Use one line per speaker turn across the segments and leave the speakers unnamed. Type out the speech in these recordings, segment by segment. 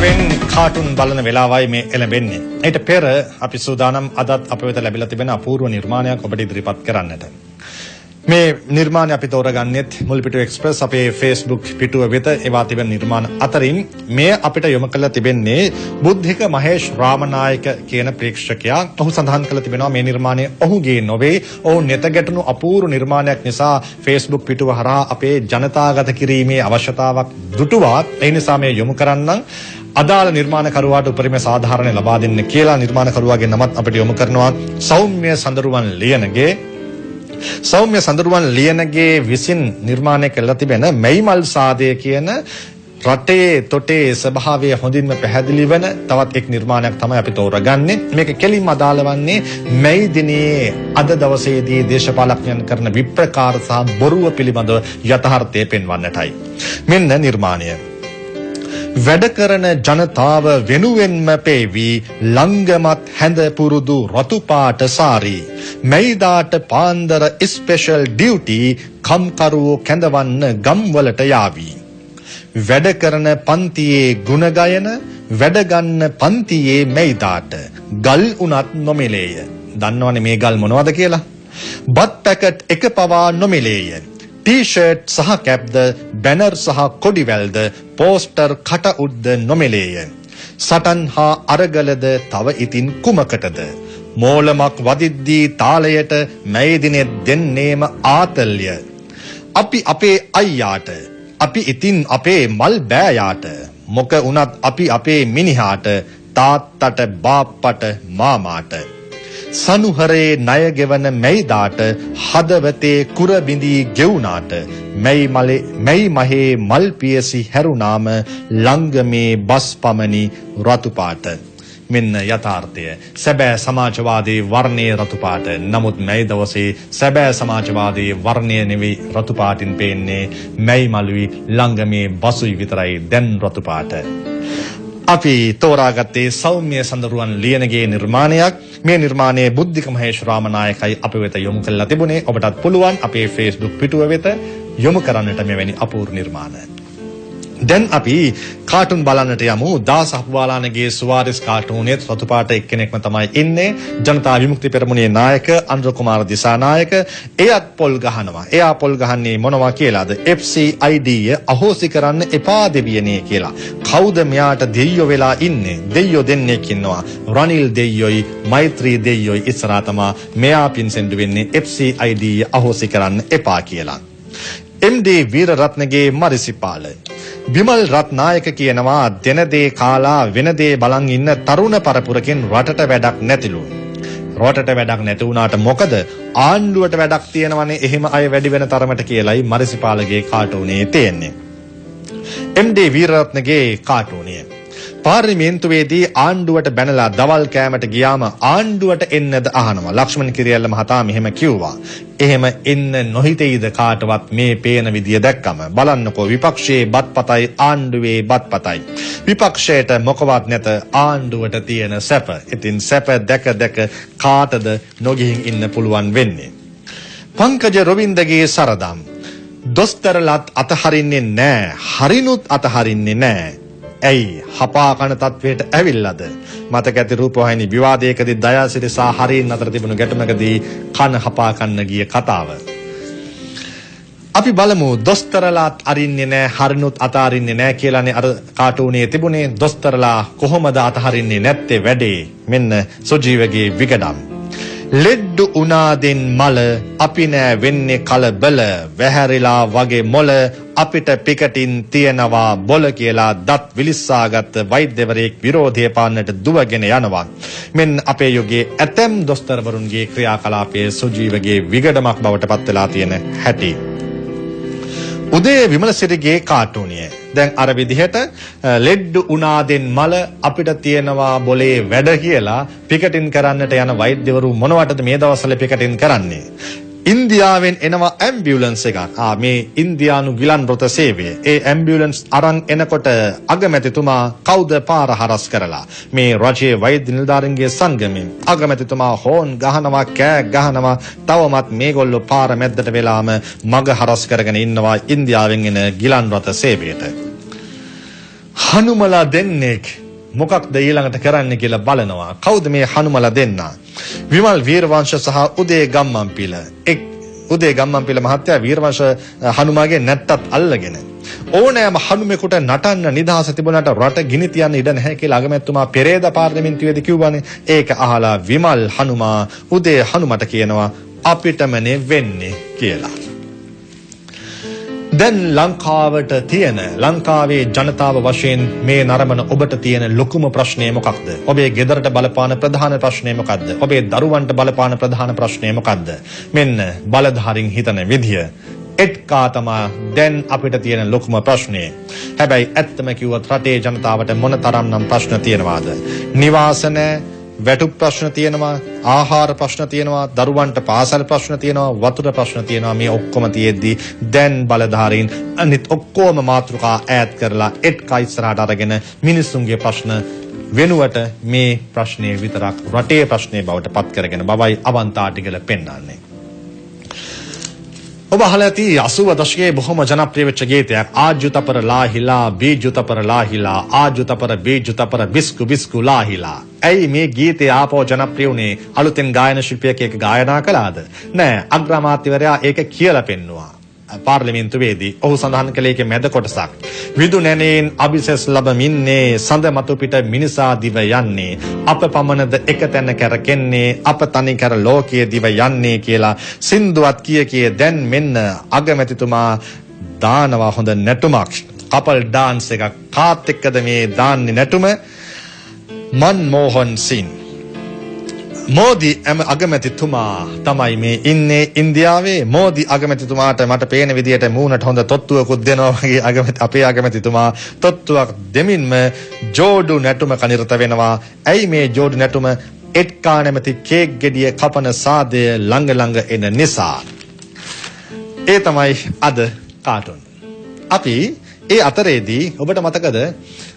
පිටුවෙන් cartoon බලන වෙලාවයි මේ එළඹෙන්නේ. ඊට පෙර අපි සූදානම් අදත් අප වෙත ලැබිලා තිබෙන අපූර්ව නිර්මාණයක් ඔබට ඉදිරිපත් කරන්නට. මේ නිර්මාණය අපි තෝරගන්නෙත් මුල්පිටුව එක්ස්ප්‍රස් අපේ Facebook පිටුව වෙත ඒවා තිබෙන නිර්මාණ අතරින් මේ අපිට යොමු කරලා තිබෙන්නේ බුද්ධික මහේෂ් රාමනායක කියන ප්‍රේක්ෂකයා. ඔහු සඳහන් කරලා තිබෙනවා මේ නිර්මාණය ඔහුගේ නොවේ, ඔහු නෙත ගැටුණු අපූර්ව නිර්මාණයක් නිසා Facebook පිටුව හරහා අපේ ජනතාගත කිරීමේ අවශ්‍යතාවක් දුටුවා. ඒ නිසා මේ යොමු කරන්නම් අදාළ නිර්මාණකරුවාට උපරිම සාධාරණය ලබා දෙන්න කියලා නිර්මාණකරුවාගේ නමත් අපිට යොමු කරනවා. සෞම්‍ය සඳරුවන් ලියනගේ සෞම්‍ය සඳරුවන් ලියනගේ විසින් නිර්මාණය කරලා තිබෙන මැයිමල් සාදය කියන රටේ තොටේ ස්වභාවය හොඳින්ම පැහැදිලි වන තවත් එක් නිර්මාණයක් තමයි අපි තෝරගන්නේ. මේක කෙලින්ම අදාළ වන්නේ මැයි දිනේ අද දවසේදී දේශපාලඥයන් කරන විප්‍රකාර සහ බොරුව පිළිබඳව යථාර්ථය පෙන්වන්නටයි. මෙන්න නිර්මාණය. වැඩ කරන ජනතාව වෙනුවෙන්ම පේවි ලංගමත් හැඳ පුරුදු රතු පාට සාරි. මැයිදාට පාන්දර ස්පෙෂල් ඩියුටි කම්කරුවෝ කැඳවන්න ගම්වලට යාවි. වැඩ කරන පන්තියේ ගුණ ගයන වැඩ ගන්න පන්තියේ මැයිදාට ගල් උනත් නොමිලේය. දන්නවනේ මේ ගල් මොනවද කියලා. බත් පැකට් එක පවා නොමිලේය. ටී-ෂර්ට් සහ කැප්ද බැනර් සහ කොඩිවැල්ද පෝස්ටර් කටඋද්ද නොමිලේය. සටන් හා අරගලද තව ඉතින් කුමකටද? මෝලමක් වදිද්දී තාලයට මැයි දිනේ දෙන්නේම ආතල්ය. අපි අපේ අයියාට, අපි ඉතින් අපේ මල් බෑයාට, මොක වුණත් අපි අපේ මිනිහාට, තාත්තට බාප්පට මාමාට. සනුහරේ ණය ගෙවන මැයිදාට හදවතේ කුර බිඳී ගෙවුනාට මැයි මලේ මැයි මහේ මල් පියසි හැරුණාම ලංගමේ බස් පමණි රතු පාට. මෙන්න යථාර්ථය. සැබෑ සමාජවාදී වර්ණයේ රතු පාට. නමුත් මැයි දවසේ සැබෑ සමාජවාදී වර්ණය නෙවෙයි රතු පාටින් පේන්නේ. මැයි මලුයි ලංගමේ බසුයි විතරයි දැන් රතු පාට. අපි තෝරාගත්තේ සෞම්‍ය සඳරුවන් ලියනගේ නිර්මාණයක්. මේ නිර්මාණයේ බුද්ධික මහේෂ් රාමනායකයි අප වෙත යොමු කරලා තිබුණේ. ඔබටත් පුළුවන් අපේ Facebook පිටුව වෙත යොමු කරන්නට මෙවැනි අපූර්ව නිර්මාණ. දැන් අපි කාටුන් බලන්නට යමු. දාස හපුවාලානගේ සුවාරිස් කාටුනේත් රතු පාට එක්කෙනෙක්ම තමයි ඉන්නේ. ජනතා විමුක්ති පෙරමුණේ නායක අනුර කුමාර දිසානායක. එයත් පොල් ගහනවා. එයා පොල් ගහන්නේ මොනවා කියලාද? FCID අහෝසි කරන්න එපා දෙවියනේ කියලා. කවුද මෙයාට දෙයියෝ වෙලා ඉන්නේ? දෙයියෝ දෙන්නෙක් ඉන්නවා. රනිල් දෙයියෝයි මෛත්‍රී දෙයියෝයි ඉස්සරහා තමා මෙයා පින්සෙන්ඩු වෙන්නේ FCID අහෝසි කරන්න එපා කියලා. MD වීරරත්නගේ මරිසිපාල. බිමල් රත්නායක කියනවා දෙන දේ කාලා වෙන දේ බලන් ඉන්න තරුණ පරපුරකින් රටට වැඩක් නැතිලු. රටට වැඩක් නැති වුණාට මොකද ආණ්ඩුවට වැඩක් තියෙනවනේ එහෙම අය වැඩි වෙන තරමට කියලයි මරිසිපාලගේ කාටුනේ තියෙන්නේ. MD වීරරත්නගේ කාටුනිය. පාර්ලිමේන්තුවේදී ආණ්ඩුවට බැනලා දවල් කෑමට ගියාම ආණ්ඩුවට එන්නද අහනවා. ලක්ෂ්මන් කිරියල්ල මහතා මෙහෙම කිව්වා. එහෙම එන්න නොහිතෙයිද කාටවත් මේ පේන විදිය දැක්කම? බලන්නකෝ විපක්ෂයේ බත්පතයි ආණ්ඩුවේ බත්පතයි. විපක්ෂයට මොකවත් නැත ආණ්ඩුවට තියෙන සැප. ඉතින් සැප දැක දැක කාටද නොගිහින් ඉන්න පුළුවන් වෙන්නේ? පංකජ රොවින්දගේ සරදම්. දොස්තරලත් අතහරින්නේ නෑ, හරිනුත් අතහරින්නේ නෑ. ඇයි හපා කන තත්වයට ඇවිල්ලාද? මතක ඇති රූපවාහිනී විවාදයකදී දයාසිරි සහ හරින් අතර තිබුණු ගැටුමකදී කන හපා කන්න ගිය කතාව. අපි බලමු දොස්තරලාත් අරින්නේ නෑ හරිනුත් අතාරින්නේ නෑ කියලානේ අර කාටුනේ තිබුණේ. දොස්තරලා කොහොමද අතහරින්නේ නැත්තේ වැඩේ? මෙන්න සුජීවගේ විගඩම්. ලෙඩ්ඩු උනාදෙන් මල අපි නෑ වෙන්නේ කලබල, වැහැරිලා වගේ මොල අපිට පිකටින් තියනවා බොල කියලා දත් විලිස්සාගත් වෛද්‍යවරයෙක් විරෝධය පාන්නට දුවගෙන යනවා. මෙන්න අපේ යුගයේ ඇතැම් දොස්තරවරුන්ගේ ක්‍රියාකලාපයේ සුජීවගේ විගඩමක් බවට පත් වෙලා තියෙන හැටි. උදේ විමලසිරිගේ කාටුනිය. දැන් අර විදිහට ලෙඩ්ඩු උනාදෙන් මල අපිට තියෙනවා බොලේ වැඩ කියලා පිකටින් කරන්නට යන වෛද්‍යවරු මොනවටද මේ දවස්වල පිකටින් කරන්නේ? ඉන්දියාවෙන් එනවා ඇම්බියුලන්ස් එකක්. මේ ඉන්දියානු ගිලන් රථ සේවය. ඒ ඇම්බියුලන්ස් අරන් එනකොට අගමැතිතුමා කවුද පාර හරස් කරලා? මේ රජයේ වෛද්‍ය නිලධාරීන්ගේ සංගමයෙන් අගමැතිතුමා හෝන් ගහනවා, කෑ ගහනවා. තවමත් මේගොල්ලෝ පාර මැද්දට වෙලාම මග හරස් කරගෙන ඉන්නවා ඉන්දියාවෙන් එන ගිලන් රථ සේවයට. හනුමලා දෙන්නෙක් මොකක්ද ඊළඟට කරන්න කියලා බලනවා. කවුද මේ හනුමලා දෙන්නා? විමල් වීරවංශ සහ උදේ ගම්මන්පිල. එක් උදේ ගම්මන්පිල මහත්තයා වීරවංශ හනුමාගේ නැට්ටත් අල්ලගෙන ඕනෑම හනුමෙකුට නටන්න නිදහස තිබුණාට රට ගිනි තියන්න ඉඩ නැහැ කියලා අගමැතිතුමා පෙරේද පාර්ලිමේන්තුවේදී කිව්වනේ. ඒක අහලා විමල් හනුමා උදේ හනුමට කියනවා අපිටමනේ වෙන්නේ කියලා. දැන් ලංකාවට තියෙන ලංකාවේ ජනතාව වශයෙන් මේ නරඹන ඔබට තියෙන ලොකුම ප්‍රශ්නය මොකක්ද? ඔබේ ගෙදරට බලපාන ප්‍රධාන ප්‍රශ්නය මොකක්ද? ඔබේ දරුවන්ට බලපාන ප්‍රධාන ප්‍රශ්නය මොකක්ද? මෙන්න බලධාරීන් හිතන විදිය. එට්කා තමා දැන් අපිට තියෙන ලොකුම ප්‍රශ්නය. හැබැයි ඇත්තම කිව්වොත් රටේ ජනතාවට මොන තරම්නම් ප්‍රශ්න තියෙනවාද? නිවාස නැහැ, වැටුප් ප්‍රශ්න තියෙනවා, ආහාර ප්‍රශ්න තියෙනවා, දරුවන්ට පාසල් ප්‍රශ්න තියෙනවා, වතුර ප්‍රශ්න තියෙනවා. මේ ඔක්කොම තියෙද්දි දැන් බලධාරීන් අනිත් ඔක්කොම මාතෘකා ඈත් කරලා එට්කා ඉස්සරහට අරගෙන මිනිස්සුන්ගේ ප්‍රශ්න වෙනුවට මේ ප්‍රශ්නේ විතරක් රටේ ප්‍රශ්නේ බවට පත් කරගෙන බවයි අවන්තාටිගල පෙන්වන්නේ. ඔබ අහලා ඇති 80 දශකයේ බොහොම ජනප්‍රිය වෙච්ච ගීතයක් ආජුතපර ලාහිලා බීජුතපර ලාහිලා ආජුතපර බීජුතපර බිස්කු බිස්කු ලාහිලා. ඇයි මේ ගීතය ආපහු ජනප්‍රිය වුණේ? අලුතෙන් ගායන ශිල්පියෙක් ඒක ගායනා කළාද? නෑ, අග්‍රාමාත්‍යවරයා ඒක කියලා පෙන්නුවා පාර්ලිමේන්තුවේදී. ඔහු සඳහන් කළේ ඒකේ මැද කොටසක්. විදු නැනේන් අபிසස් ලබමින්නේ සඳ මතු පිට මිනිසා දිව යන්නේ අප පමණද එක තැන කැරකෙන්නේ අප තනි කර ලෝකයේ දිව යන්නේ කියලා සින්දුවත් කිය කිය දැන් මෙන්න අගමැතිතුමා දානවා හොඳ නැටුමක්. කපල් ඩාන්ස් එකක්. කාත් එක්කද මේ දාන්නේ නැටුම? මන්මෝහන් සිං. මෝදි අගමැතිතුමා තමයි මේ ඉන්නේ ඉන්දියාවේ. මෝදි අගමැතිතුමාට මට පේන විදියට මූණට හොඳ තොත්තුවකුත් දෙනවා වගේ අගමැති අපේ අගමැතිතුමා තොත්තුවක් දෙමින්ම ජෝඩු නැටුමක නිරත වෙනවා. ඇයි මේ ජෝඩු නැටුම? එට්කා නැමැති කේක් ගෙඩිය කපන සාදය ළඟ ළඟ එන නිසා. ඒ තමයි අද කාටුන්. අපි ඒ අතරේදී ඔබට මතකද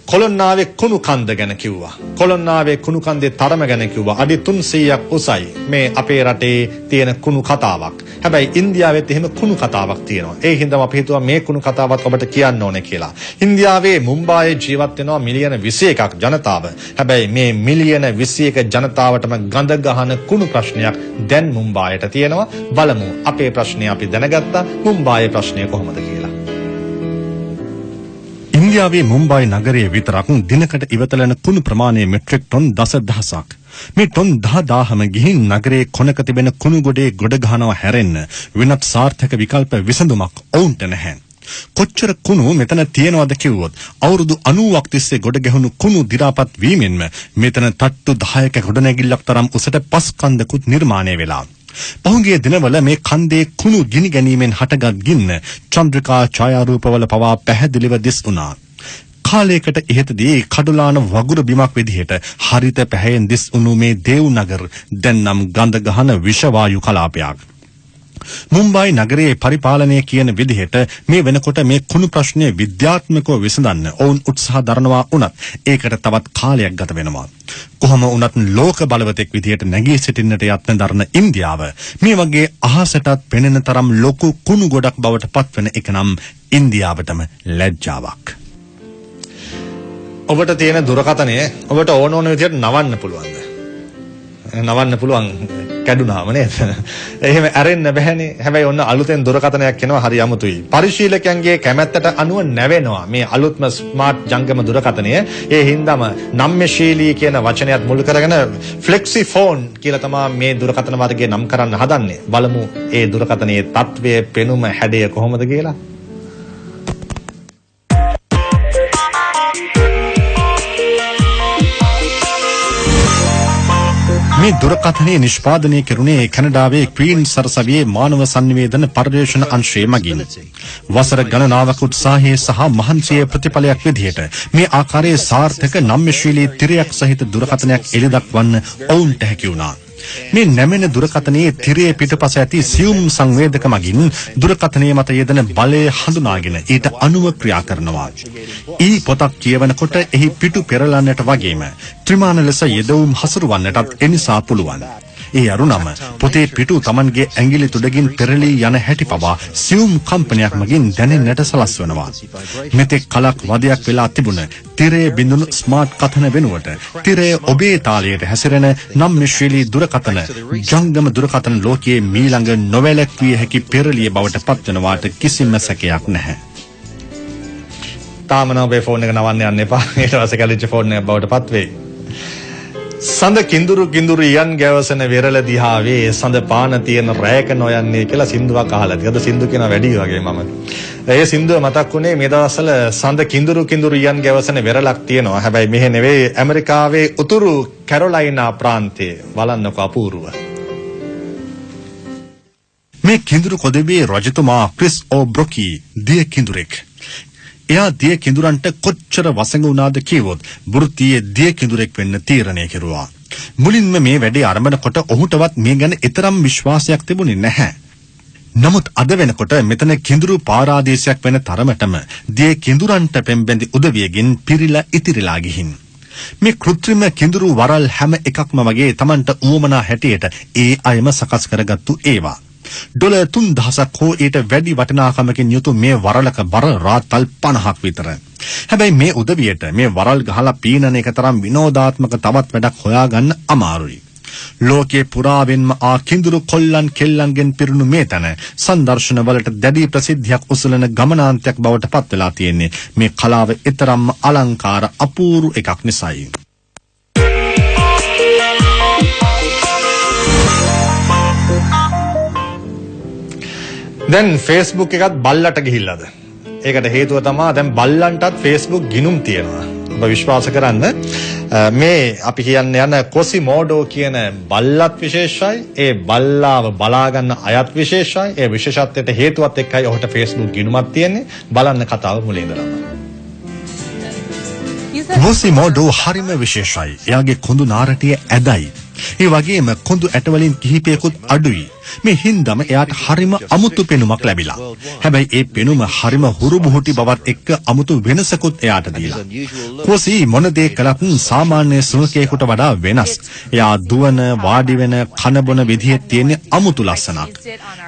කොළොන්නාවේ කුණු කන්ද ගැන කිව්වා. කොළොන්නාවේ කුණු කන්දේ තරම ගැන කිව්වා. අඩි 300ක් උසයි මේ අපේ රටේ තියෙන කුණු කතාවක්. හැබැයි ඉන්දියාවෙත් එහෙම කුණු කතාවක් තියෙනවා. ඒ හින්දාම අපි හිතුවා මේ කුණු කතාවත් ඔබට කියන්න ඕනේ කියලා. ඉන්දියාවේ මුම්බායේ ජීවත් වෙනවා මිලියන 21ක් ජනතාව. හැබැයි මේ මිලියන 21 ජනතාවටම ගඳ ගහන කුණු ප්‍රශ්නයක් දැන් මුම්බායට තියෙනවා. බලමු අපේ ප්‍රශ්නය අපි දැනගත්තා, මුම්බායේ ප්‍රශ්නය කොහොමද කියලා. ඉන්දියාවේ මුම්බායි නගරයේ විතරක් දිනකට ඉවතලන කුණු ප්‍රමාණය මෙට්‍රික් ටොන් 10,000ක්. මේ ටොන් 10,000ම ගිහින් නගරයේ කොනක තිබෙන කුණු ගොඩේ ගොඩ ගහනවා හැරෙන්න වෙනත් සාර්ථක විකල්ප විසඳුමක් ඔවුන්ට නැහැ. කොච්චර කුණු මෙතන තියෙනවද කිව්වොත් අවුරුදු 90ක් තිස්සේ ගොඩ ගැහුණු කුණු දි รา පත් වීමෙන්ම මෙතන තට්ටු 10ක ගොඩනැගිල්ලක් තරම් උසට පස් කන්දකුත් නිර්මාණය වෙලා. පහුගිය දිනවල මේ කන්දේ කුණු ගිනි ගැනීමෙන් හටගත් ගින්න චන්ද්‍රිකා ඡායාරූපවල පවා පැහැදිලිව දිස් වුණා. කාලයකට ඉහතදී කඩුලාන වගුරු බිමක් විදිහට හරිත පැහැයෙන් දිස් වුණු මේ දේව් නගර දැන් නම් ගඳ ගහන විෂවායු කලාපයක්. මුම්බායි නගරයේ පරිපාලනය කියන විදිහට මේ වෙනකොට මේ කුණු ප්‍රශ්නය විද්‍යාත්මකව විසඳන්න ඔවුන් උත්සාහ දරනවා වුණත් ඒකට තවත් කාලයක් ගත වෙනවා. කොහොම වුණත් ලෝක බලවතෙක් විදිහට නැගී සිටින්නට යත්න දරන ඉන්දියාව මේ වගේ අහසටත් පෙනෙන තරම් ලොකු කුණු ගොඩක් බවට පත්වන එක නම් ඉන්දියාවටම ලැජ්ජාවක්. ඔබට තියෙන දුරකථනය ඔබට ඕන ඕන විදිහට නවන්න පුළුවන්ද? නවන්න පුළුවන් කැඩුනාම නේද? එහෙම ඇරෙන්න බැහැනේ. හැබැයි ඔන්න අලුතෙන් දුරකථනයක් එනවා හරි අමුතුයි. පරිශීලකයන්ගේ කැමැත්තට අනුව නැවෙනවා මේ අලුත්ම ස්මාර්ට් ජංගම දුරකථනය. ඒ හින්දාම නම්‍යශීලී කියන වචනයත් මුල් කරගෙන ෆ්ලෙක්සි ෆෝන් කියලා තමා මේ දුරකථන වර්ගය නම් කරන්න හදන්නේ. බලමු ඒ දුරකථනයේ තත්වය, පෙනුම, හැඩය කොහොමද කියලා. මේ දුරකථනය නිෂ්පාදනය කෙරුණේ කැනඩාවේ ක්වීන් සරසවියේ මානව සංනිවේදන පර්යේෂණ අංශය මගින්. වසර ගණනාවක උත්සාහයේ සහ මහන්සියේ ප්‍රතිඵලයක් විදිහට මේ ආකාරයේ සාර්ථක නම්‍යශීලී තිරයක් සහිත දුරකථනයක් එළි දක්වන්න ඔවුන්ට හැකි වුණා. මේ නැමෙන දුරකථනයේ තිරයේ පිටපස ඇති සියුම් සංවේදක මගින් දුරකථනය මත යෙදෙන බලය හඳුනාගෙන ඊට අනුව ක්‍රියා කරනවා. ඊ පොතක් කියවනකොට එහි පිටු පෙරලන්නට වගේම ත්‍රිමාන ලෙස යෙදවුම් හසුරුවන්නටත් එනිසා පුළුවන්. ඒ අරුණම පොතේ පිටු Tamanගේ ඇඟිලි තුඩගින් පෙරලී යන හැටි පවා සියුම් කම්පනයක් මගින් දැනෙන්නට සලස්වනවා. මෙතෙක් කලක් වදයක් වෙලා තිබුණ
තිරය බිඳුණු ස්මාර්ට් කථන වෙනුවට තිරය ඔබේ තාලයට හැසිරෙන නම්‍යශීලී දුරකථන ජංගම දුරකථන ලෝකයේ මීළඟ නොවැළැක්විය හැකි පෙරළිය බවට පත්වනවාට කිසිම සැකයක් නැහැ.
තාම නම් ඔබේ ෆෝන් එක නවන්න යන්න එපා. ඊට පස්සේ කැලිච්ච ෆෝන් එකක් බවට පත් වෙයි. සඳ කිඳුරු කිඳුරු ඉයන් ගැවසෙන වෙරළ දිහා වේ සඳ පාන තියෙන රෑක නොයන්නේ කියලා සින්දුවක් අහලා තියෙනවා. අද සින්දු කියන වැඩි වගේ මම. ඒ සින්දුව මතක් වුණේ මේ දවස්වල සඳ කිඳුරු කිඳුරු ඉයන් ගැවසෙන වෙරළක් තියෙනවා. හැබැයි මෙහෙ නෙවෙයි, ඇමරිකාවේ උතුරු කැරොලයිනා ප්‍රාන්තයේ. බලන්නකෝ අපූර්ව.
මේ කිඳුරු කොදෙවියේ රජතුමා ක්‍රිස් ඕබ්‍රොකි දිය කිඳුරෙක්. එයා දිය කිඳුරන්ට කොච්චර වසඟ වුණාද කිව්වොත් වෘත්තීයේ දිය කිඳුරෙක් වෙන්න තීරණය කෙරුවා. මුලින්ම මේ වැඩේ ආරම්භ ඔහුටවත් මේ ගැන එතරම් විශ්වාසයක් තිබුණේ නැහැ. නමුත් අද වෙනකොට මෙතන කිඳුරු පාරාදීසයක් වෙන තරමටම දිය කිඳුරන්ට පෙම්බැඳි උදවියකින් පිරීලා ඉතිරිලා ගිහින්. මේ කෘත්‍රිම කිඳුරු වරල් හැම එකක්ම වගේ Tamanට උවමනා හැටියට ඒ අයම සකස් කරගත්තු ඒවා. ඩොලර් 3000ක් හෝ ඊට වැඩි වටිනාකමකින් යුතු මේ වරලක බර රාත්තල් 50ක් විතර. හැබැයි මේ උදවියට මේ වරල් ගහලා පීනන එක තරම් විනෝදාත්මක තවත් වැඩක් හොයාගන්න අමාරුයි. ලෝකයේ පුරාවෙන්ම ආ කිඳුරු කොල්ලන් කෙල්ලන්ගෙන් පිරුණු මේ තැන සංදර්ශන වලට දැඩි ප්‍රසිද්ධියක් උසුලන ගමනාන්තයක් බවට පත් වෙලා තියෙන්නේ මේ කලාව එතරම්ම අලංකාර අපූර්ව එකක් නිසායි.
දැන් Facebook එකත් බල්ලට ගිහිල්ලාද? ඒකට හේතුව තමා දැන් බල්ලන්ටත් Facebook ගිනුම් තියෙනවා. ඔබ විශ්වාස කරන්න මේ අපි කියන්න යන කොසිමෝඩෝ කියන බල්ලත් විශේෂයි, ඒ බල්ලාව බලා ගන්න අයත් විශේෂයි. ඒ විශේෂත්වයට හේතුවත් එක්කයි ඔහුට Facebook ගිනුමක් තියෙන්නේ. බලන්න කතාව මුලින් ඉඳලම.
කොසිමෝඩෝ හරිම විශේෂයි. එයාගේ කොඳු නාරටිය ඇදයි. ඒ වගේම කොඳු ඇටවලින් කිහිපයකුත් අඩුයි. මේ හින්දාම එයාට හරිම අමුතු පෙනුමක් ලැබිලා. හැබැයි ඒ පෙනුම හරිම හුරුබුහුටි බවත් එක්ක අමුතු වෙනසකුත් එයාට දීලා. කොසි මොන දේ කළත් සාමාන්‍ය සුනඛයෙකුට වඩා වෙනස්. එයා දුවන, වාඩි වෙන, කන බොන විදිහේ තියෙන අමුතු ලස්සනක්.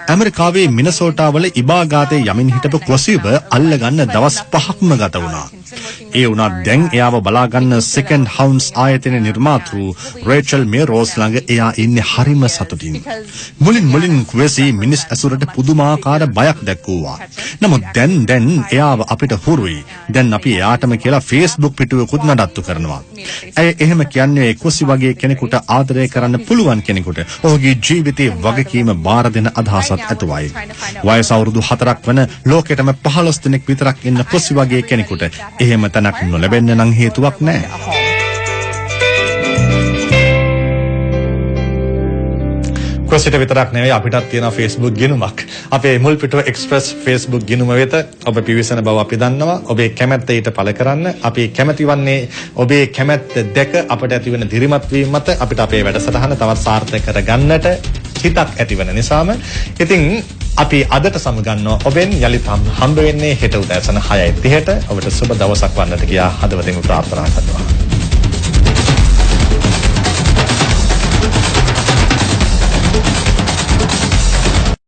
ඇමරිකාවේ මිනසෝටා වල ඉබාගාතේ යමින් හිටපු කොසිව අල්ලගන්න දවස් 5ක්ම ගත වුණා. ඒ වුණත් දැන් එයාව බලාගන්න සෙකන්ඩ් හවුන්ස් ආයතන නිර්මාතෘ රේචල් මේරෝස් ළඟ එයා ඉන්නේ හරිම සතුටින්. මුලින් ක්වෙසි මිනිස් ඇසුරට පුදුමාකාර බයක් දැක්වුවා. නමුත් දැන් එයාව අපිට හුරුයි. දැන් අපි එයාටම කියලා Facebook පිටුවකුත් නඩත්තු කරනවා. ඇය එහෙම කියන්නේ ක්වෙසි වගේ කෙනෙකුට ආදරය කරන්න පුළුවන් කෙනෙකුට ඔහුගේ ජීවිතේ වගකීම බාර දෙන අදහසත් ඇතුවයි. වයස අවුරුදු 4ක් වන ලෝකෙටම 15 දෙනෙක් විතරක් ඉන්න ක්වෙසි වගේ කෙනෙකුට එහෙම තැනක් නොලැබෙන්න නම් හේතුවක් නැහැ.
ක්වෙසිට විතරක් නෙවෙයි අපිටත් තියෙන Facebook ගිණුමක්. අපේ මුල් පිටුව එක්ස්ප්‍රස් Facebook ගිණුම වෙත ඔබ පිවිසෙන බව අපි දන්නවා. ඔබේ කැමැත්ත ඊට පළ කරන්න. අපි කැමැති වන්නේ ඔබේ කැමැත්ත දැක අපට ඇතිවන දිරිමත් වීම මත අපිට අපේ වැඩසටහන තවත් සාර්ථක කරගන්නට හිතක් ඇතිවන නිසාම ඉතින් අපි අදට සමුගන්නවා ඔබෙන්. යලිත් හම්බ වෙන්නේ හෙට උදෑසන 6:30ට. ඔබට සුබ දවසක් වන්නට කියා හදවතින්ම ප්‍රාර්ථනා කරනවා.